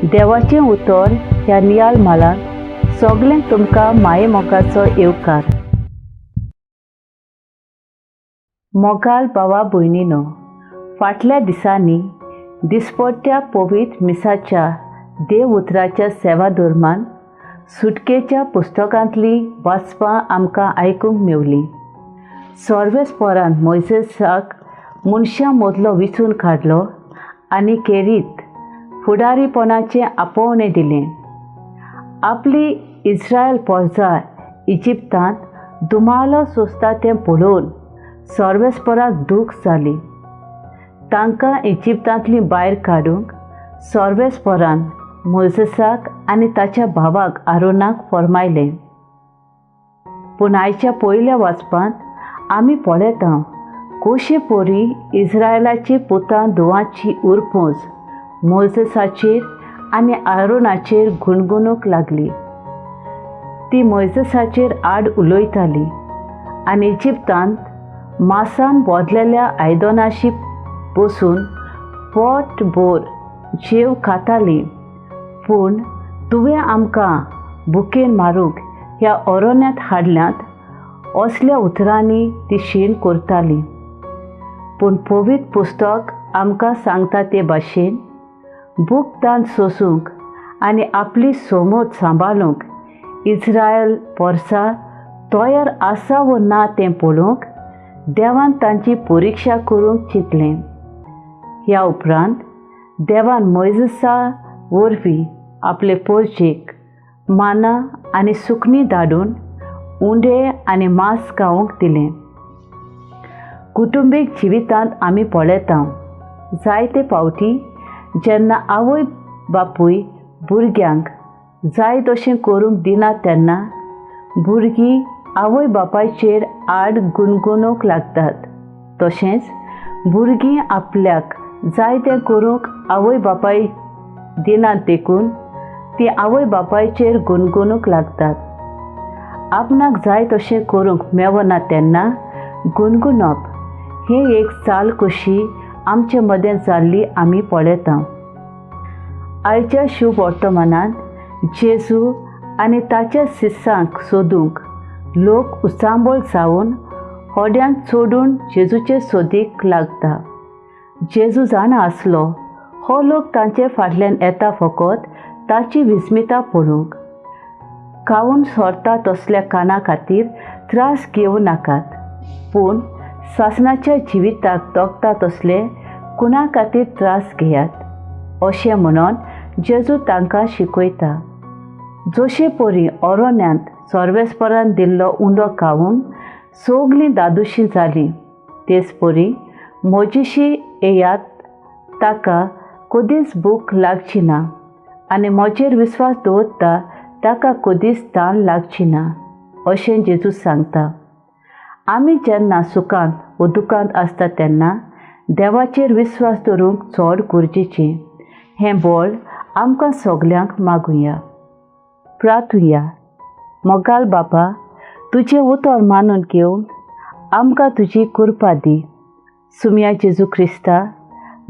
देवाचें उतर ह्या नियाळ म्हालांत सगळ्यांक तुमकां मायेमोगाचो येवकार. मोगाल भावा भयणीनो, फाटल्या दिसांनी दिसपट्ट्या पवित्र मिसाच्या देव उतराच्या सेवा धर्मान सुटकेच्या पुस्तकांतली वाचपां आमकां आयकूंक मेवली. सर्वेस्परान मोयजेसाक मनशां मदलो विचून काडलो आनी केरीत फुडारीपणाचें आपोवणें दिलें. आपली इस्रायल पोरजा इजिप्तांत दुमालो सोंसता तें पळोवन सर्वेस्पराक दूख जाली. तांकां इजिप्तांतली भायर काडूंक सर्वेस्परान मोयजेसाक आनी ताच्या भावाक आरोनाक फर्मायलें. पूण आयच्या पयल्या वाचपांत आमी पळयता कशे परी इस्रायलाची पुतां धुवांची उरपोज मोयजेसाचेर आनी आरोनाचेर गुणगुणूंक लागली. ती मोयजेसाचेर आड उलयताली आनी इजिप्तांत मासान बदलेल्या आयदनाशी बसून पोट भर जेव खाताली. पूण तुवें आमकां भुकेन मारूंक ह्या अरण्यांत हाडल्यांत असल्या उतरांनी ती शीण करताली. पूण पवित्र पुस्तक आमकां सांगता ते भाशेन भूक तान सोसूंक आनी आपली समज सांबाळूंक इस्रायल पोरसा तयार आसा वो ना तें पळोवंक देवान तांची परिक्षा करूंक चिंतलें. ह्या उपरांत देवान मोयजेसा वरवीं आपले पोरजेक माना आनी सुकणीं धाडून उंडे आनी मांस खावंक दिलें. कुटुंबीक जिवितांत आमी पळयता जायते फावटी जेन्ना आवय बापूय भुरग्यांक जाय तशें करूंक दिना तेन्ना भुरगीं आवय बापायचेर आड गुणगुणूंक लागतात. तशेंच भुरगीं आपल्याक जाय तें करूंक आवय बापाय दिनात देखून ती आवय बापायचेर गुणगुणूंक लागतात. आपणाक जाय तशें करूंक मेवना तेन्ना गुणगुणप हें एक चाल कशी आमचे मदें जाल्ली आमी पळयता. आयच्या शुभ वर्तमानांत जेजू आनी ताच्या शिस्सांक सोदूंक लोक उचांबळ जावन होड्यांत चडून जेजूचे सोदीक लागता. जेजू जाणा आसलो हो लोक तांचे फाटल्यान येता फकत ताची विस्मिता पळोवंक. खावन सोरता तसल्या काना खातीर त्रास घेवं नाकात, पूण सासणाच्या जिविताक तोखता तसले कुणा खातीर त्रास घेयात अशें म्हणून जेजू तांकां शिकयता. जशे परी अरण्यांत सर्वेस्परान दिल्लो उंडो खावन सगलीं दादोशी जालीं, तेच परी म्हजेशी येयात ताका कदीच भूक लागची ना आनी म्हजेर विस्वास दवरता ताका कदीच तान लागची ना अशें जेजू सांगता. आमी जेन्ना सुखांत वो दुखांत आसता तेन्ना देवाचेर विस्वास दवरूंक चड गरजेचें. हें बळ आमकां सगल्यांक मागुया. प्रार्थुया. मोगाल बापा, तुजें उतर मानून घेवन आमकां तुजी कृपा दी. सुमया जेजू क्रिस्ता,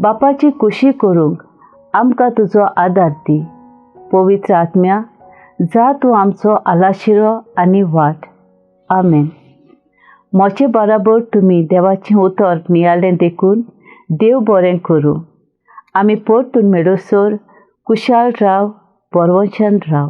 बापाची खुशी करूंक आमकां तुजो आदार दी. पवित्र आत्म्या, जा तूं आमचो आलाशिरो आनी वाट. आमेन. म्हजे बराबर तुमी देवाचें उतर नियाळ्ळें देखून देव बरें करूं. आमी परतून मेळसर कुशाल राव, बरवंशान राव.